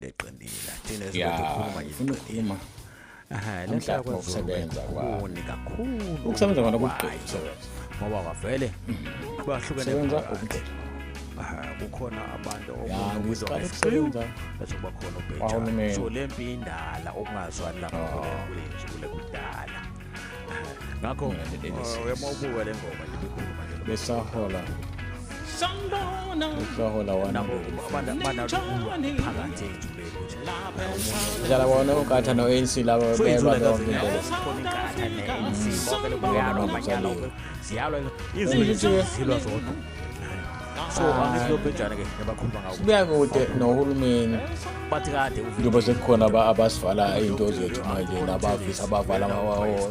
Eqinile thina Ya, esizothi khuluma ngifuna ukukhuluma Ehhe, namhlanje lento yakwaZulu ngokusebenza kukhuni kakhulu Ukusebenza kona kwayo. kubuqili ukusebenza. Ngoba kwavele bahlukene Kusebenza phakathi. ubuqili. Ehhe, kukhona abantu Ya, omunye ubizwa ngiqale ngesiqiwu ukusebenza bese kuba khona ubhejane. kwahulumeni. So le mpi indala okungazwani lapho kule kule kudala. Ehhe, ngakho 1986. uma ubuka le ngoma nje ibikhuluma nje Besahola besahola nabo 150. banalulwa phakathi ey'nzuleni ukuthi Njalo bona uNkatha no-ANC laba so belwa inzula yonke into le. khona inkatha ne-ANC bonke lokuyalwa amanyala ziyalwa izulu Ngithi-ke zilwa zodwa. So angithi lobhejane ke abakhuluma ngawo sibuya kude nohulumeni bathi kade njengoba sekukhona abasivala iy'nto zethu manje nabafisa abavala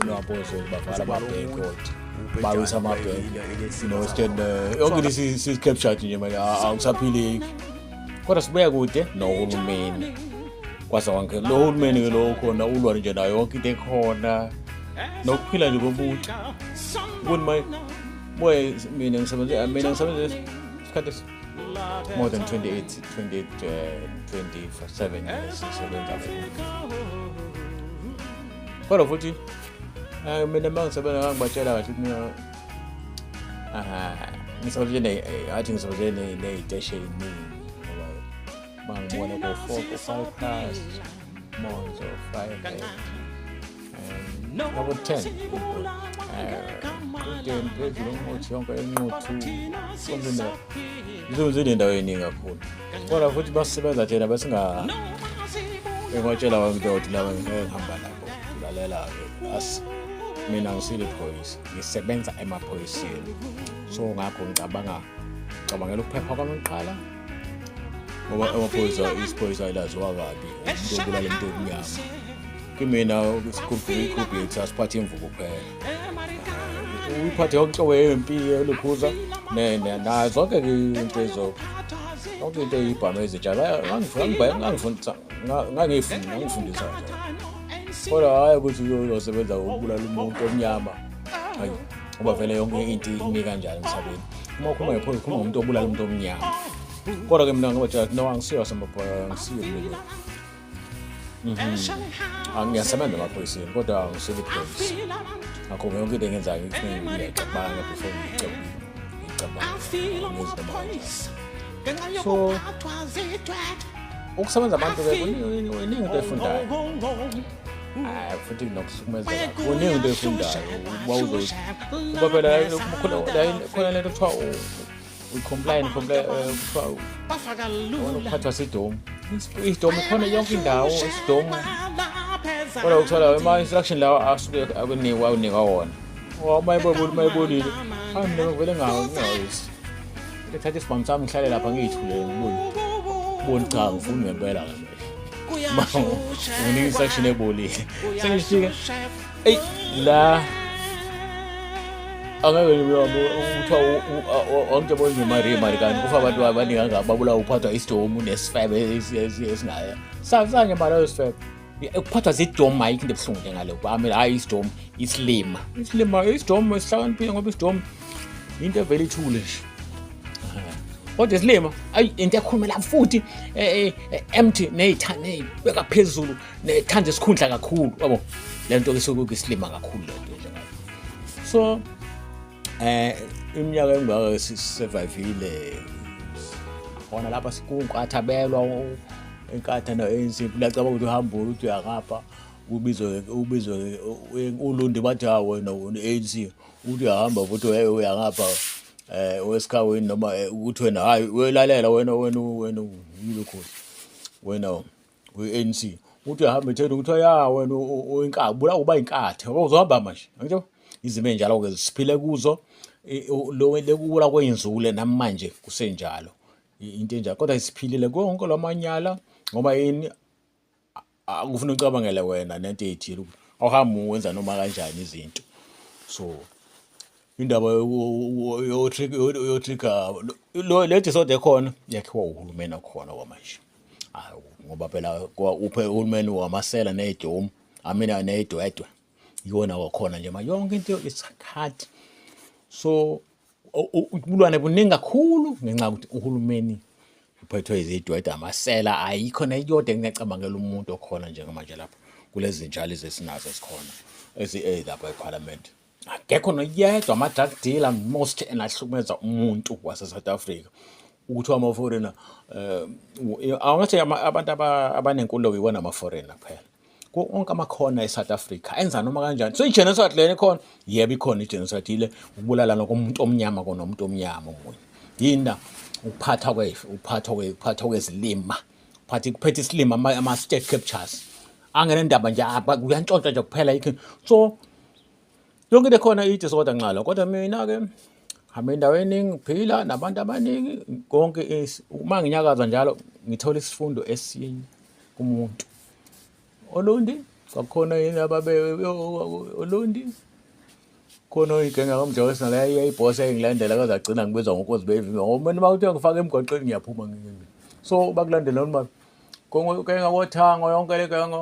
nabozweni bavala amabhenki kodwa bawisa amabhenki no-stand yonke into si-captured nje manje akusaphileki kodwa sibuya kude nohulumeni kwaze wanke lo hulumeni-ke lo khona ulwa nje nayo yonke into ekhona nokuphila nje komuntu ubona maye boy mina ngisebenze isikhathi more than 28 28 27 years ngisebenza futhi kodwa futhi mina uma ngisebenza ngangibatshela kahle ukuthi mina aha ngisebenze athi ngisebenze ney'teshi ey'ningi ngoba bangibona ko-4 ko-5 past Monzo 5 nabo 10 Qudeni phezulu umuthi yonke eNquthu konke indawo ngisebenze nendawo eningi kakhulu kodwa futhi basisebenza thina besinga engatshela wonke ukuthi laba ngihamba nabo lalela-ke as mina ngisile iphoyisa, ngisebenza emaphoyiseni, so ngakho ngicabanga ngicabangela ukuphepha kwami kuqala ngoba amaphoyisa isiphoyisa elaziwa kabi umuntu obulala umuntu omnyama. Kimina isigubhu ikhubhu yethu asiphathe imvubu kuphela, uyiphathe yonke inhlobo yempi elukhuza nazo zonke-ke into ezo yonke into eyibhamu ezintsha ngangifundisa ngangifundisa kodwa hhayi ukuthi uyosebenza ukubulala umuntu omnyama, hayi, ngoba vele yonke into imi kanjani emhlabeni. Uma ukhuluma ngephoyisa ukhuluma ngomuntu obulala umuntu omnyama. Kodwa-ke mina ngibatshela ukuthi no, angisiyo angisiyo kulelo. Ngiyasebenza emaphoyiseni kodwa angisilo iphoyisa, ngakho yonke into engenzayo ngiyacabanga before ngicabanga ngenze noma kanjani. So ukusebenza abantu-ke kuningi into efundayo. Hayi, futhi nokuhlukumezeka kuningi into efundayo uba uba phela khona lento kuthiwa uyi-comply comply kuthiwa ukuphathwa sidomu isidomu khona yonke indawo isidomu kodwa ukuthola ama-instruction lawa asuke akunikwa akunikwa wona mayibolile hayi mina ngivele ngawisi ngithatha isibhamu sami ngihlale lapha ngiyithulele ngibone boni cha ngifuni ngempela ke nginika instruction ebolile sengifika eyi la angeke kuthiwa wonke bonke imali imali kanti kufa abantu abaningi kangaka babulawa uphathwa isidomu nesifebe esingaya sanye mali leyo sifebe ukuphathwa zidomu ayikho into ebuhlungu njengale bami hhayi isidomu isilima isilima isidomu esihlakaniphile ngoba isidomu into evele ithule nje kodwa isilima ayi into ekhulumela futhi empty neyibeka phezulu nethanda isikhundla kakhulu yabo le nto ke sekuyisilima kakhulu le nto njengayo. So iminyaka engaka sisurvivile khona lapha sikunkatha belwa inkatha no-ANC liyacabanga ukuthi uhamba ukuthi uyangapha ubizwe ubizwe ulundi bathi ha wena une-ANC uthi uyahamba futhi uyangapha wesikhawini noma ukuthi wena hayi uyolalela wena wena wena uyilokhosi wena we-ANC uthi uyahamba etheni ukuthi ya wena uyinkabi bula uba inkatha ngoba uzohamba manje angitsho izimo ey'njalo-ke siphile kuzo lokubula kwey'nzule namanje kusenjalo into enjalo kodwa siphilile konke lamanyala ngoba yini akufuna ucabangele wena nento ey'thile awuhambi wenza noma kanjani izinto. So indaba yotrigger lo le disorder ekhona yakhiwa uhulumeni okhona kwamanje ngoba phela uphe uhulumeni wamasela ney'domu amina ney'dwedwe iwona wakhona nje ma yonke into is hard. So ubulwane buningi kakhulu ngenxa yokuthi uhulumeni Uphethwe izidwedwe, amasela, ayikho neyodwa engingacabangela umuntu okhona njengamanje lapha kulezi zinja lezi esinazo esikhona lapha ephalamende. Akekho noyedwa ama-drug dealer most and ahlukumeza umuntu wase-South Africa. Ukuthiwa ama-foreigner awungathi abantu abanenkululeko iwona ama-foreigner kuphela. Kuwo onke amakhona e-South Africa enza noma kanjani. So i-genocide lena ikhona? Yebo ikhona i-genocide ile ukubulalana komuntu omnyama konomuntu omnyama omunye. Yini na? Ukuphathwa kwefe, ukuphathwa ukuphathwa kwezilima. Uphatha kuphethe isilima ama-state captures. Angenendaba nje kuyantshontsha nje kuphela yikho. So yonke into ekhona i-disorder nxalo kodwa mina-ke hamba endaweni eningi ngiphila nabantu abaningi konke uma nginyakaza njalo ngithola isifundo esinye kumuntu. Olundi kwakukhona yini ababe Olundi khona igenge kamjawesi nale yayibhosa engilandela kaze agcina ngibizwa ngokuthi bevimba ngoba mina uma kuthiwa ngifake emgwaqeni ngiyaphuma ngingene so bakulandela noma kenga kothango yonke le genge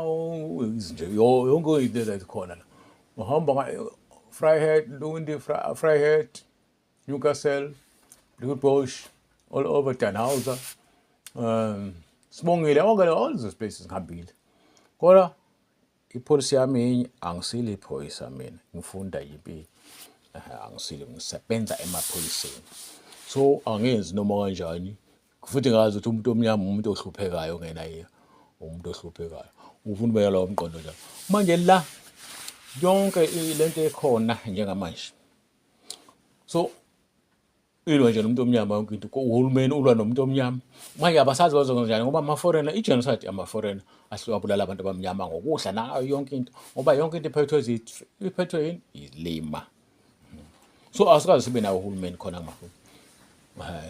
nje yonke into ezikhona la uhamba Vryheid Lundi Vryheid Newcastle, Roodepoort, all over Dannhauser. Sibongile wonke all those places ngihambile. Kodwa ipolisi yami yinye angisile iphoyisa mina ngifunda impilo. Angisile ngisebenza emaphoyiseni. So angenzi noma kanjani futhi ngazi ukuthi umuntu omnyama umuntu ohluphekayo ongena yiyo umuntu ohluphekayo ufuna ubeka lowo mqondo njalo. Manje la yonke lento ekhona njengamanje so ilwa nje nomuntu omnyama yonke into uhulumeni ulwa nomuntu omnyama manje abasazi bazokwenza njani ngoba ama-foreigner i-genocide ama-foreigner ahluka abulala abantu abamnyama ngokudla nayo yonke into ngoba yonke into iphethwe iphethwe yini ilima so asikaze sibe nawo uhulumeni khona kumafuthi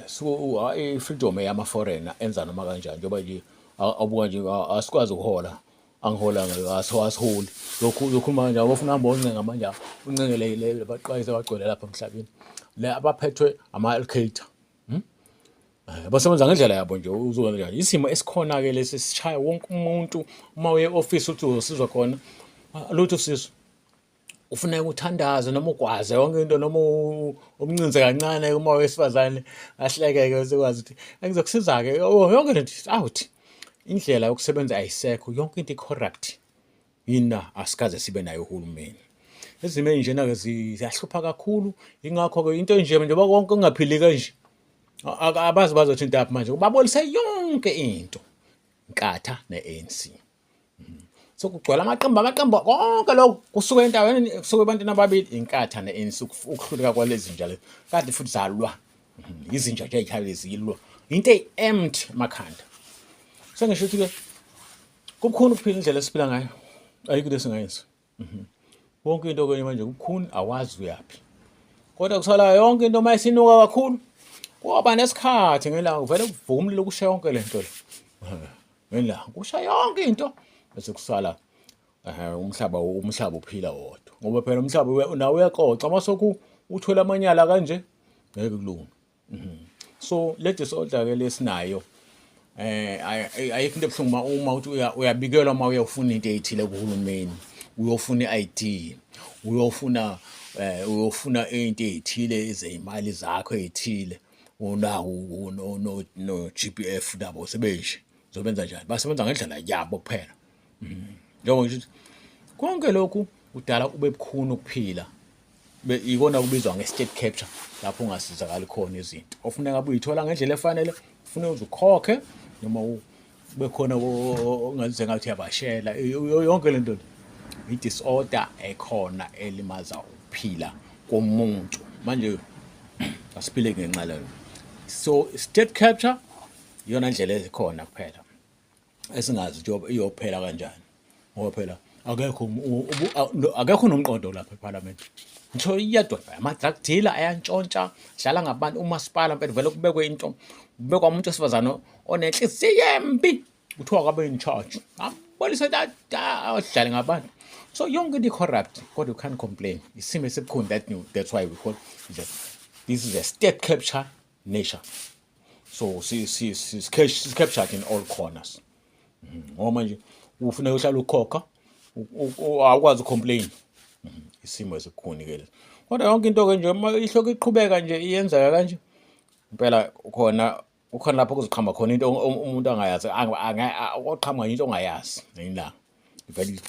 so i-freedom eyama-foreigner enza noma kanjani njengoba nje abuka nje asikwazi ukuhola angiholanga asiholi lokhu uzokhuluma kanjalo abafuna hamba oncenga manje uncengele le baqwayise bagcwele lapha emhlabeni le abaphethwe ama-alcator hmm? Basebenza ngendlela yabo nje uzokwenza njani isimo esikhona-ke lesi sishaya wonke umuntu uma uye e-ofisi uthi uzosizwa khona lutho usizo ufuneka uthandaze noma ugwaze yonke into noma umncinze kancane uma wesifazane ahlekeke usekwazi ukuthi ngizokusiza-ke oh, yonke lento out indlela yokusebenza ayisekho yonke into i-corrupt yina asikaze sibe nayo uhulumeni izimo ey'njena-ke ziyahlupha kakhulu yingakho-ke into enje njengoba konke kungaphili kanje abazi bazothintaphi manje babolise yonke into Nkatha ne-ANC So kugcwala amaqembu amaqembu konke lokho kusuka endaweni kusuka ebantwini ababili inkatha ne-ANC ukuhluleka kwalezi zinja lezi kade futhi zalwa izinja nje ey'hlale zilwa into eyi-empty emakhanda sengisho ukuthi-ke kubukhuni ukuphila indlela esiphila ngayo ayikho into esingayenza Wonke into kwenye manje kubukhuni awazi uyaphi kodwa kusala yonke into uma isinuka kakhulu kuyoba nesikhathi ngelanga kuvele kuvuka umlilo kusha yonke le nto le ngelanga kusha yonke into bese kusala umhlaba umhlaba uphila wodwa ngoba phela umhlaba nawe uyaxoxa uma sokhu uthwele amanyala kanje ngeke kulunge. So le disorder ke lesinayo ayikho into ebuhlungu uma uthi uyabikelwa uma uyofuna into eyithile kuhulumeni uyofuna i-ID uyofuna uyofuna into eyithile ezeyimali zakho eyithile unawo no no GPF nabo sebenje zobenza njani basebenza ngendlela yabo kuphela njengoba ngisho ukuthi konke lokhu kudala ube bukhuni ukuphila ikona kubizwa nge-state capture lapho ungasizakali khona izinto ofuneka ngabe uyithola ngendlela efanele kufuneka uze ukhokhe noma ube khona ongaze ngathi uyabashela yonke le nto i-disorder ekhona elimaza ukuphila komuntu manje asiphile ngenxa leyo so state capture iyona ndlela ekhona kuphela esingazi ukuthi iyophela kanjani ngoba phela akekho akekho nomqondo lapha ephalamende ngisho iyedwa ama-drug dealer ayantshontsha dlala ngabantu umasipala mpela vele kubekwe into kubekwa umuntu wesifazane onenhliziyo embi kuthiwa kabe in charge abolise adlale ngabantu so yonke into i-corrupt kodwa you can't complain isimo esibukhuni that new that's why we call it this is a state capture nation so si si si captured in all corners ngoba manje ufuneka uhlale ukhokha awukwazi ucomplain isimo esikhuni ke lesi kodwa yonke into ke nje uma ihloko iqhubeka nje iyenzeka kanje impela khona Kukhona lapho kuzoqhamuka khona into umuntu angayazi, oqhamuka into ongayazi ngelinye ilanga. Ivele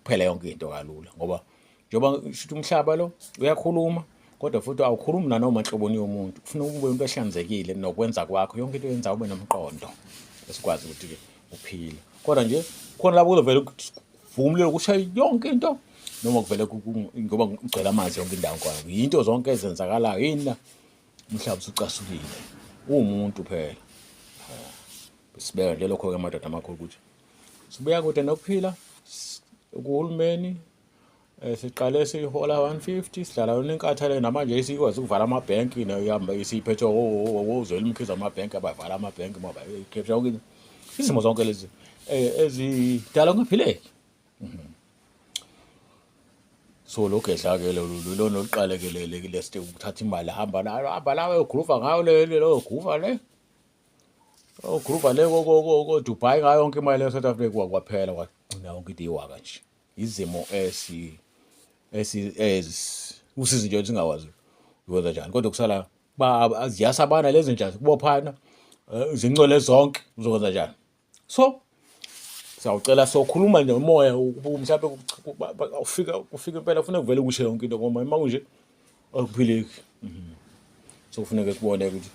kuphele yonke into kalula ngoba njengoba shuthi umhlaba lo uyakhuluma kodwa futhi awukhulumi nanoma nhloboni yomuntu. Kufuna ube umuntu ohlanzekile nokwenza kwakho, yonke into oyenzayo ube nomqondo esikwazi ukuthi-ke uphile. Kodwa nje khona lapho kuzovele kuvumle kushaye yonke into noma kuvele ngoba kugcwele amanzi yonke indawo khona. Yinto zonke ezenzakalayo yini na? Umhlaba usucasukile. Uwumuntu phela. Sibeka nje lokho-ke amadoda amakhulu ukuthi sibuya kude nokuphila kuhulumeni siqale sihola 150 sidlala yona inkatha le namanje isikwazi ukuvala amabhenki nehamba isiphethe ozwela umkhize amabhenki abavala amabhenki ngoba ikhepha yonke izimo zonke lezi ezidala ungaphileki. So lo gedla-ke lona oluqale-ke leste ukuthatha imali hamba nayo hamba nawe ugruva ngayo le leyo guva le ogruva le ko-Dubai ngayo yonke imali e-South Africa kwaphela kwagcina yonke into iwaka nje. Izimo esi esi usizi nje singakwazi ukwenza njani kodwa kusala ziyasabana lezi nja zikubophana zincwele zonke uzokwenza njani. So siyawucela sokhuluma nje umoya mhlawumbe ufika ufika impela kufuneka kuvele kushe yonke into ngoba uma kunje akuphileki. So kufuneka kubone ukuthi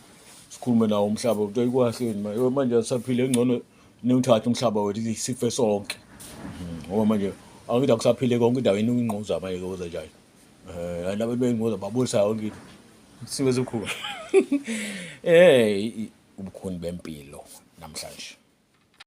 sikhulume nawo umhlaba ukuthi ayikwahleni manje manje asaphile ngcono niwuthathe umhlaba wethu sife sonke. Ngoba manje angithi akusaphile konke indawo iningquza manje koze njani. Laba bengquza babulisa yonke into. Sibe sikhulu. Ubukhuni bempilo namhlanje.